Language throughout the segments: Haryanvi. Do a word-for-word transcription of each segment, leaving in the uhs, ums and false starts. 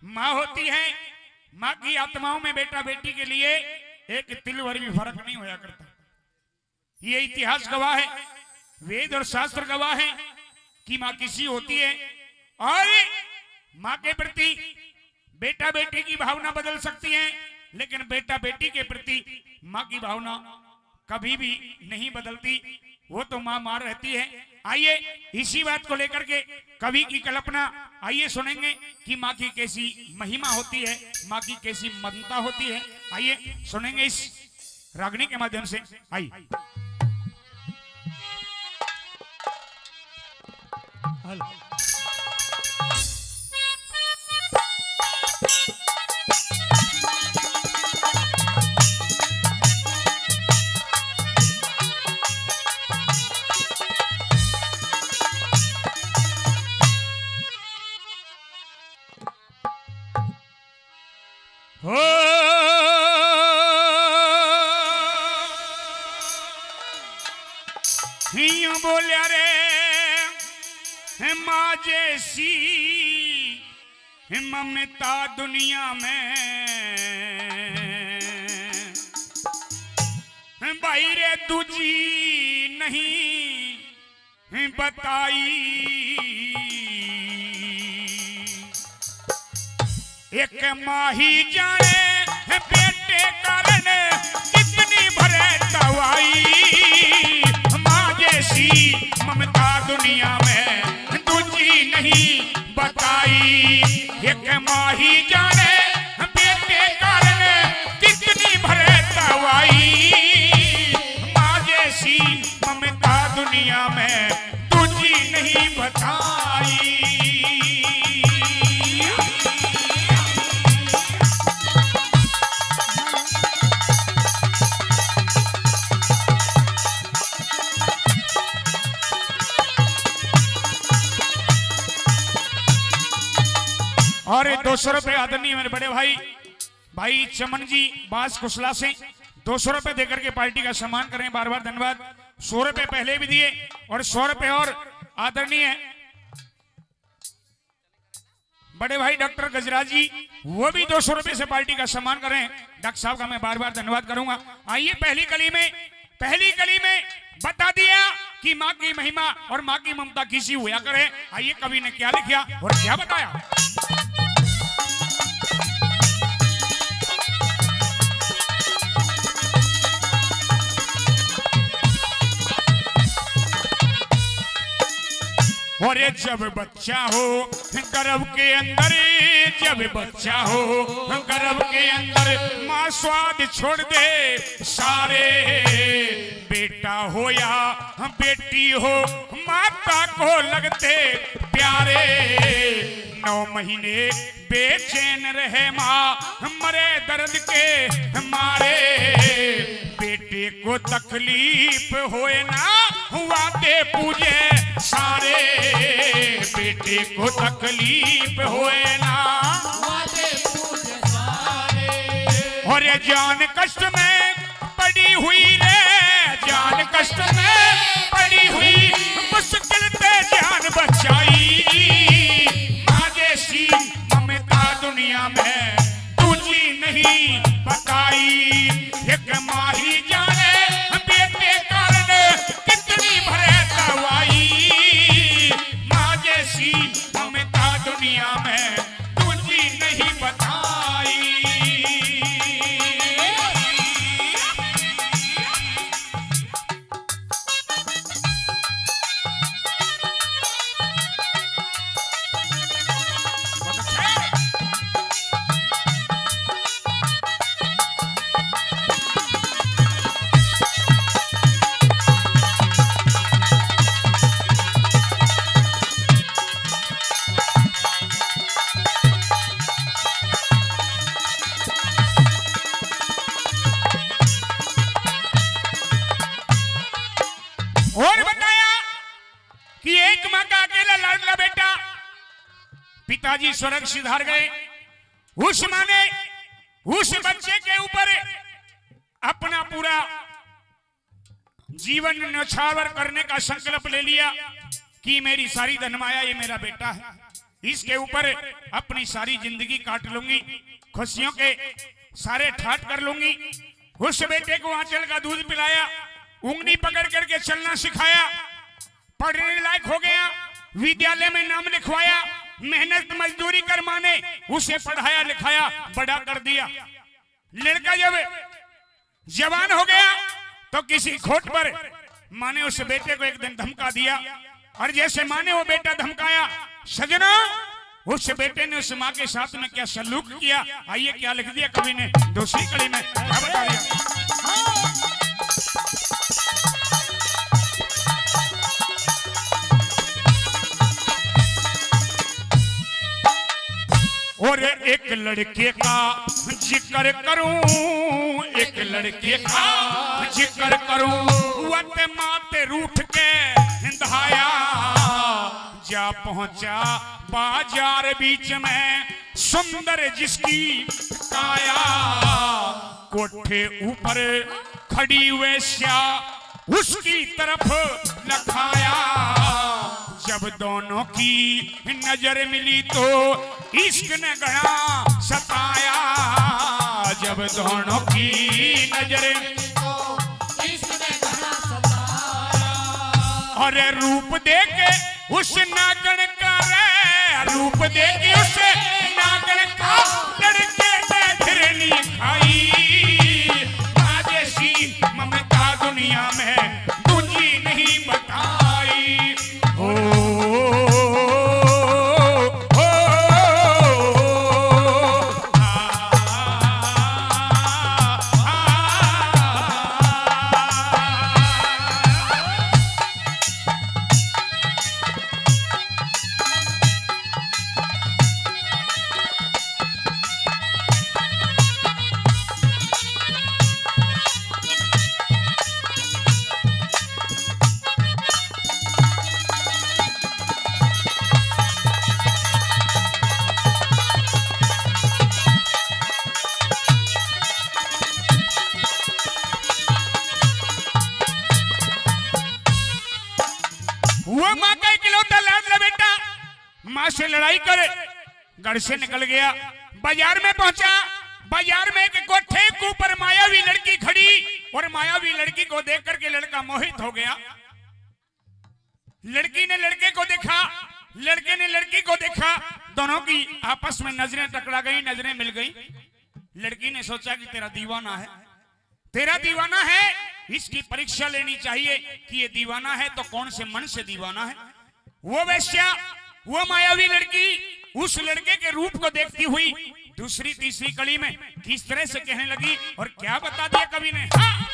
माँ होती है, माँ की आत्माओं में बेटा बेटी के लिए एक तिल भर भी फर्क नहीं होया करता। ये इतिहास गवाह है, वेद और शास्त्र गवाह है कि माँ किसी होती है। और माँ के प्रति बेटा बेटी की भावना बदल सकती है, लेकिन बेटा बेटी के प्रति माँ की भावना कभी भी नहीं बदलती। वो तो माँ माँ रहती है। आइए, इसी बात को लेकर के कवि की कल्पना, आइए सुनेंगे कि माँ की कैसी महिमा होती है, माँ की कैसी ममता होती है। आइए सुनेंगे इस रागनी के माध्यम से। आइए। हेलो। हो, यूं बोल्या रे, हे माँ जैसी ममता दुनिया में, भाई रे, दूजी नहीं बताई। एक माँ ही जाने बेटे कारण कितनी भरे दवाई। माँ जैसी ममता दुनिया में दूजी नहीं बताई। एक माँ ही जाने बेटे कारण कितनी भरे दवाई। माँ जैसी ममता दुनिया में दूजी नहीं बताई। और दो सौ रुपए आदरणीय मेरे बड़े भाई, भाई चमन जी बास कुशला से दो सौ रुपए देकर के पार्टी का सम्मान करें। बार बार धन्यवाद। सौ रुपए पहले भी दिए और सौ रुपए और आदरणीय बड़े भाई डॉक्टर गजराज जी, वो भी दो सौ रुपए से पार्टी का सम्मान करें। डॉक्टर साहब का मैं बार बार धन्यवाद करूंगा। आइए, पहली कली में, पहली कली में बता दिया कि माँ की महिमा और माँ की ममता किसी हुआ करे। आइए, कवि ने क्या लिखा और क्या बताया। और जब बच्चा हो गर्भ के अंदर, जब बच्चा हो गर्भ के अंदर, माँ स्वाद छोड़ दे सारे। बेटा हो या बेटी हो, माता को लगते प्यारे। नौ महीने बेचैन रहे माँ, मरे दर्द के मारे। बेटे को तकलीफ होए ना, वादे पूजे सारे। बेटे को तकलीफ होए ना, वादे पूजे सारे। और ये जान कष्ट में पड़ी हुई रे, जान कष्ट में पड़ी हुई, मुश्किल ते जान बचाई। माँ जैसी ममता दुनिया में दूजी नहीं बताई। एक माँ ही जाने बेटे कारण कितनी भरे दवाई। माँ जैसी ममता दुनिया में दूजी नहीं बताई। और बताया कि एक माँ का अकेला लाडला बेटा, पिताजी स्वर्ग सिधार गए। उस माँ ने उस बच्चे के ऊपर अपना पूरा जीवन न्यौछावर करने का संकल्प ले लिया कि मेरी सारी धनमाया ये मेरा बेटा है। इसके ऊपर अपनी सारी जिंदगी काट लूंगी, खुशियों के सारे ठाट कर लूंगी। उस बेटे को आंचल का दूध पिलाया, उंगली पकड़ करके चलना सिखाया, पढ़ने लायक हो गया, विद्यालय में नाम लिखवाया, मेहनत मजदूरी कर माँ ने उसे पढ़ाया लिखाया, बड़ा कर दिया। लड़का जब जवान हो गया तो किसी खोट पर माँ ने उस बेटे को एक दिन धमका दिया, और जैसे माँ ने वो बेटा धमकाया, सजनों, उस बेटे ने उस माँ के साथ में क्या सलूक किया, आइए क्या लिख दिया कवि ने दूसरी कड़ी में, क्या बता दिया। और एक लड़के का जिक्र करूं, एक लड़के का जिक्र करूं, वत माते रूठ के धाया, जा पहुंचा बाजार बीच में सुंदर जिसकी काया, कोठे ऊपर खड़ी वेश्या उसकी तरफ लखाया। जब दोनों की नजर मिली तो इश्क ने घना सताया। जब दोनों की नजर मिली तो इश्क ने घना सताया। अरे रूप देख उस नागण का रे, रूप देख उस नागण का, लड़के ने फिर नहीं खाई। राजेशी ममता दुनिया में दूजी नहीं बताई। हो, हो, हो, आ, आ, आ, आ। वो माँ का इकलौता लाडला बेटा माँ से लड़ाई कर घर से निकल गया, बाजार में पहुंचा। बाजार में एक कोठे के ऊपर मायावी लड़की खड़ी, और मायावी लड़की को देख करके लड़का मोहित हो गया। लड़की ने लड़के को देखा, लड़के ने लड़की को देखा, दोनों की आपस में नजरें टकरा गई, नजरें मिल गई। लड़की ने सोचा कि तेरा दीवाना है, तेरा दीवाना है, इसकी परीक्षा लेनी चाहिए कि ये दीवाना है तो कौन से मन से दीवाना है। वो वेश्या, वो मायावी लड़की उस लड़के के रूप को देखती हुई दूसरी तीसरी कली में किस तरह से कहने लगी और क्या बता दिया कवि ने। हाँ।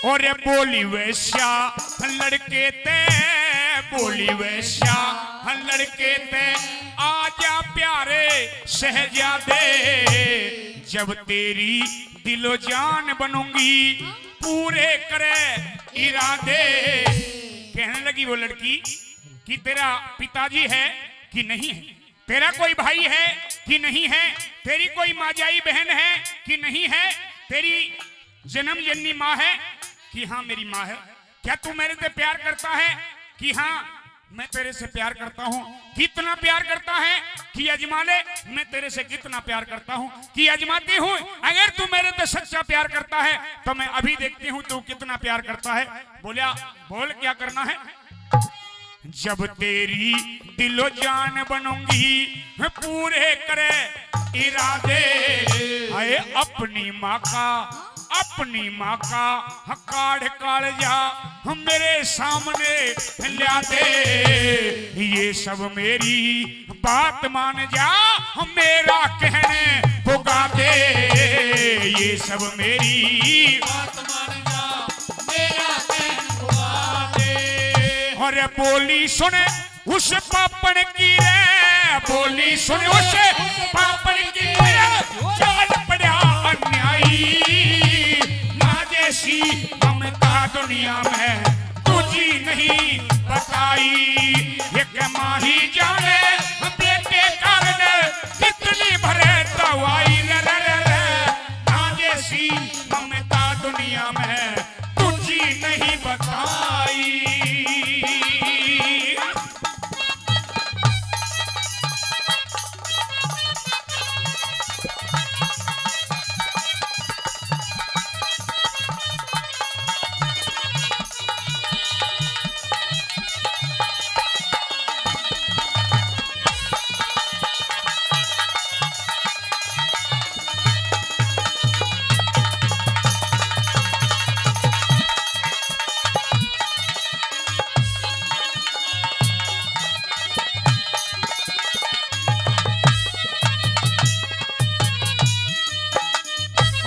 और बोली वेश्या लड़के ते, बोली वेश्या लड़के ते, आजा प्यारे शहजादे, जब तेरी दिलो जान बनूंगी, पूरे करे इरादे। कहने लगी वो लड़की कि तेरा पिताजी है कि नहीं है, तेरा कोई भाई है कि नहीं है, तेरी कोई माजाई बहन है कि नहीं है, तेरी जन्म जन्मी माँ है कि हाँ, मेरी माँ है। क्या तू मेरे से प्यार करता है कि हाँ, मैं तेरे से प्यार करता हूँ। कितना प्यार करता है कि आजमा ले, मैं तेरे से कितना प्यार करता हूँ। कि आजमाती हूँ, अगर तू मेरे से सच्चा प्यार करता है तो मैं अभी देखती हूँ तू कितना प्यार करता है। बोला, बोल क्या करना है। जब तेरी दिलो जान बनूंगी, पूरे करे इरादे। हाय अपनी माँ का, अपनी माँ का काढ़ कालजा मेरे सामने ल्या दे। ये सब मेरी बात मान जा, मेरा कहने पुगा दे। ये सब मेरी बात मान जा, मेरा कहने पुगा दे। अरे बोली सुन उस पापण की रे, बोली सुन उस पापण की रे, जान पड़ा अन्यायी। ना जैसी ममता दुनिया में दूजी नहीं बताई। एक माँ ही जाने बेटे कारण कितनी भरे दवाई। ऐसी ममता दुनिया में दूजी नहीं बताई।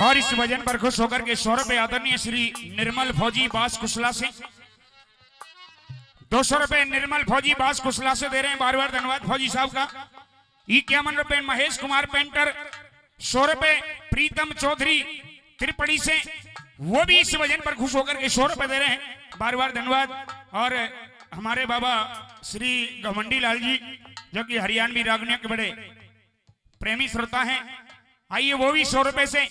और इस भजन पर खुश होकर के सौ रुपए आदरणीय श्री निर्मल फौजी बास कुशला से, दो सौ रुपए निर्मल फौजी बास कुशला से दे रहे हैं। बार बार धन्यवाद फौजी साहब का। इक्यावन रुपए महेश कुमार पेंटर, सौ रुपए प्रीतम चौधरी त्रिपड़ी से, वो भी इस भजन पर खुश होकर के सौ रुपए दे रहे हैं। बार बार धन्यवाद। और हमारे बाबा श्री घमंडी लाल जी, जो कि हरियाणवी रागनियों के बड़े प्रेमी श्रोता हैं, आइए वो भी सौ रुपए से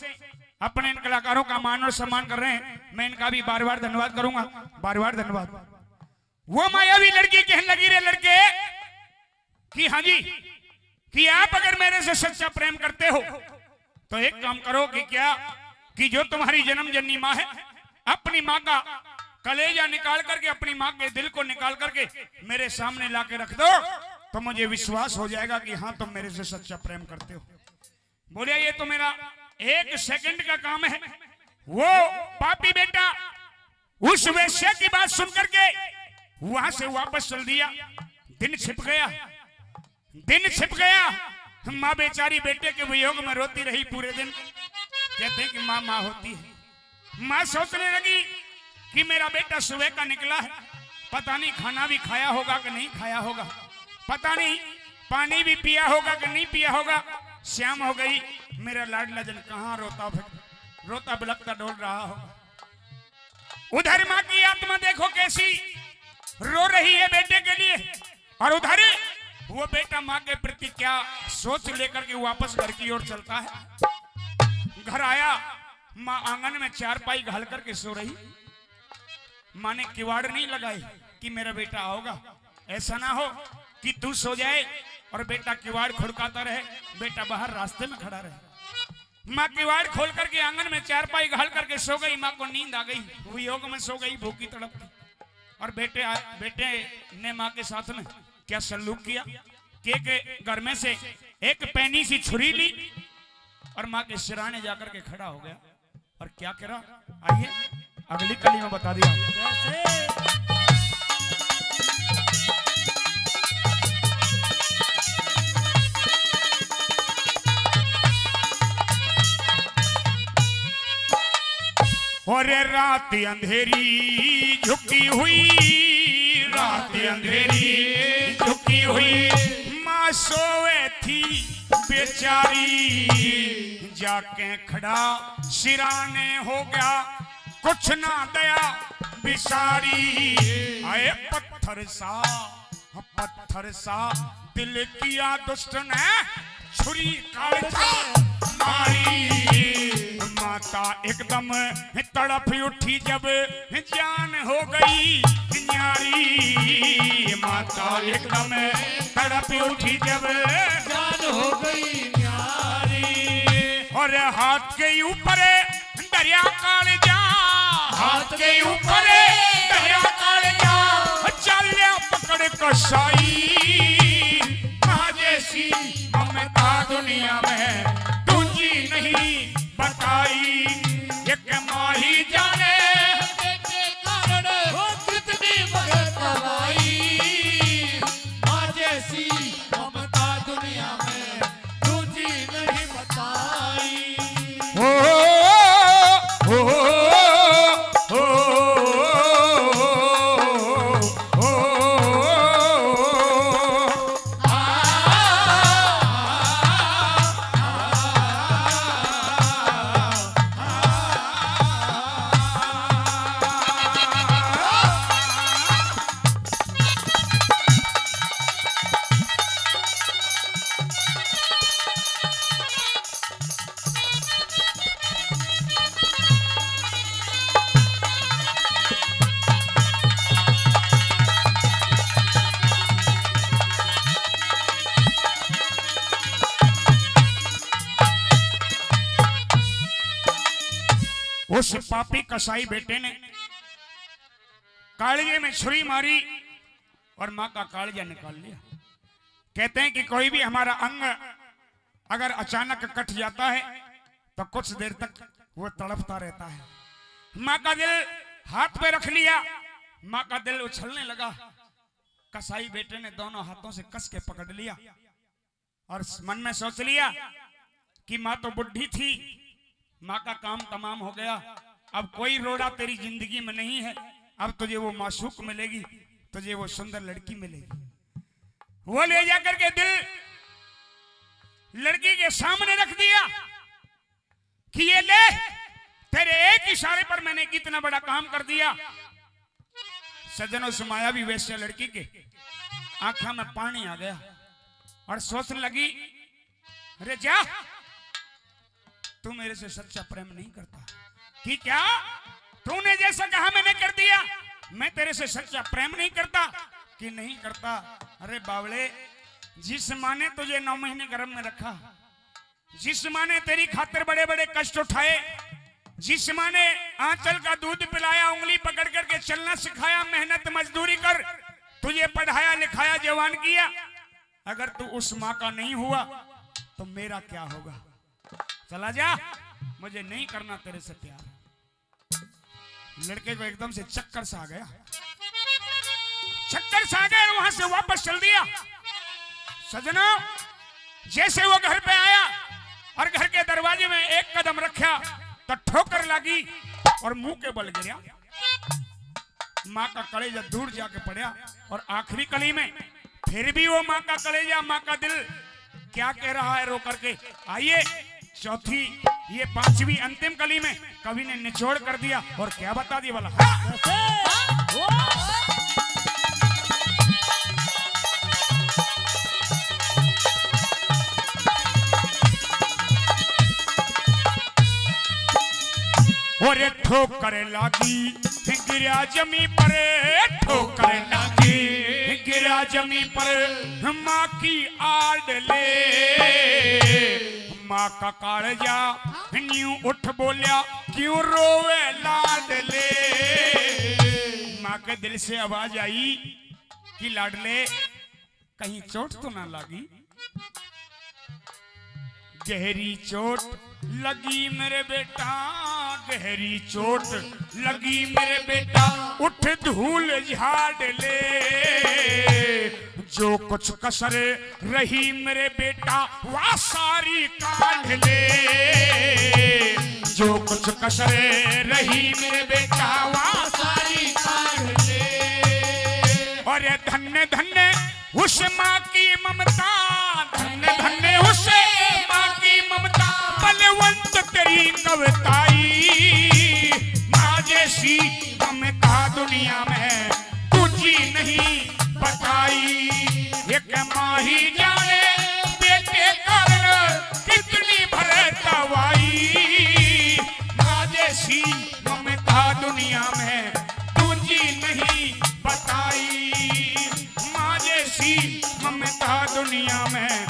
अपने इन कलाकारों का मान और सम्मान कर रहे हैं। मैं इनका भी बार बार धन्यवाद करूंगा, बार बार धन्यवाद। वो मायावी लड़की कहने लगी, रे लड़के, कि हाँ जी, कि आप अगर मेरे से सच्चा प्रेम करते हो तो एक काम करो कि क्या, कि जो तुम्हारी जन्म जन्नी माँ है, अपनी माँ का कलेजा निकाल करके, अपनी माँ के दिल को निकाल करके मेरे सामने ला के रख दो, तो मुझे विश्वास हो जाएगा कि हाँ, तुम मेरे से सच्चा प्रेम करते हो। बोलिया, ये तो मेरा एक सेकंड का काम है। वो पापी बेटा उस वेश्या की बात सुन करके वहां से वापस चल दिया। दिन छिप गया, दिन छिप गया। माँ बेचारी बेटे के वियोग में रोती रही पूरे दिन। कहते हैं कि माँ, माँ होती है। माँ सोचने लगी कि मेरा बेटा सुबह का निकला है, पता नहीं खाना भी खाया होगा कि नहीं खाया होगा, पता नहीं पानी भी पिया होगा कि नहीं पिया होगा। शाम हो गई, मेरा लाडला जन कहाँ रोता फिर, रोता बिलखता डोल रहा होगा। उधर माँ की आत्मा देखो कैसी रो रही है बेटे के लिए, और उधर वो बेटा माँ के प्रति क्या सोच लेकर के वापस घर की ओर चलता है। घर आया, माँ आंगन में चारपाई घाल करके सो रही। माँ ने किवाड़ नहीं लगाई कि मेरा बेटा आओगा, ऐसा ना हो कि तू सो जाए और बेटा किवाड़ खुड़काता रहे, बेटा बाहर रास्ते में खड़ा रहे। माँ किवाड़ खोल करके आंगन में चारपाई घाल करके सो गई। माँ को नींद आ गई, वियोग में सो गई, भूखी तड़प। और बेटे आए, बेटे ने माँ के साथ में क्या सलूक किया कि एक घर में से एक पैनी सी छुरी ली और माँ के सिराने जाकर के खड़ा हो गया। और क्या करा, आइए अगली कली में बता दिया। कैसे? और रात अंधेरी झुकी हुई, रात अंधेरी झुकी हुई, माँ सोवे थी बेचारी, जाके खड़ा सिराने हो गया, कुछ ना दया बिसारी। आए पत्थर सा, पत्थर सा दिल किया दुष्ट ने, छुरी कालजा मारी। माता एकदम तड़प उठी जब जान हो गई न्यारी। माता एकदम तड़प उठी जब जान हो गई न्यारी। और हाथ के ऊपर दरिया कालजा, हाथ के ऊपर दरिया कालजा, चाल्या पकड़ कसाई। माँ जैसी ममता दुनिया में दूजी नहीं बताई। एक माँ ही जाने बेटे कारण हो कितनी बरतवाई। माँ जैसी ममता दुनिया में दूजी नहीं बताई। ओ, ओ, ओ, ओ, ओ, ओ, ओ, आ, उस पापी कसाई बेटे ने कालजे में छुरी मारी और माँ का कालजा निकाल लिया। कहते हैं कि कोई भी हमारा अंग अगर अचानक कट जाता है तो कुछ देर तक वो तड़पता रहता है। माँ का दिल हाथ पे रख लिया, माँ का दिल उछलने लगा। कसाई बेटे ने दोनों हाथों से कस के पकड़ लिया और मन में सोच लिया कि माँ तो बुढ़ी थी, माँ का काम तमाम हो गया, अब कोई रोड़ा तेरी जिंदगी में नहीं है, अब तुझे वो माशूक मिलेगी, तुझे वो सुंदर लड़की मिलेगी। वो ले जाकर के दिल लड़की के सामने रख दिया कि ये ले, तेरे एक इशारे पर मैंने कितना बड़ा काम कर दिया। सज्जनों, उस मायावी वैश्या लड़की के आंखों में पानी आ गया और सोचने लगी, अरे जा, तू मेरे से सच्चा प्रेम नहीं करता। कि क्या? तूने जैसा कहा मैंने कर दिया। मैं तेरे से सच्चा प्रेम नहीं करता। कि नहीं करता? अरे बावले, जिस माँ ने तुझे नौ महीने गर्भ में रखा, जिस माँ ने तेरी खातिर बड़े बड़े कष्ट उठाए, जिस माँ ने आंचल का दूध पिलाया, उंगली पकड़ करके चलना सिखाया, मेहनत मजदूरी कर, तुझे पढ़ाया लिखाया, जवान किया, अगर तू उस माँ का नहीं हुआ तो मेरा क्या होगा? चला जा, मुझे नहीं करना तेरे से प्यार। लड़के को एकदम से चक्कर सा आ गया, चक्कर सा आ गया और वहां से वापस चल दिया। सजनों, जैसे वो घर पे आया और घर के दरवाजे में एक कदम रखा तो ठोकर लगी और मुंह के बल गिरा। माँ का कलेजा दूर जाके पड़ा और आखिरी कली में फिर भी वो माँ का कलेजा, माँ का दिल क्या कह रहा है रो करके। आइए, चौथी, ये पांचवी अंतिम कली में कवि ने निचोड़ कर दिया और क्या बता दिया भला। हाँ। और ठोकर लागी गिरा जमी पर, ठोकर लागी गिरा जमी पर, माँ की आड़ ले। माँ का कालजा न्यू उठ बोल्या, क्यों रोवे लाडले। माँ के दिल से आवाज आई कि लाडले, कहीं चोट तो ना लगी? गहरी चोट लगी मेरे बेटा, गहरी चोट लगी मेरे बेटा, उठ धूल झाड़ ले। जो कुछ कसर रही मेरे बेटा, वह सारी काढ़ ले। जो कुछ कसर रही मेरे बेटा, वह सारी काढ़ ले। और धन्य धन्य उस माँ की ममता, धन्य धन्य उस माँ की ममता, बलवंत तेरी कविताई। माँ जैसी ममता दुनिया में दूजी नहीं बताई। एक माँ ही जाने बेटे कारण कितनी भरे तवाई। माँ जैसी ममता दुनिया में दूजी नहीं बताई। माँ जैसी ममता दुनिया में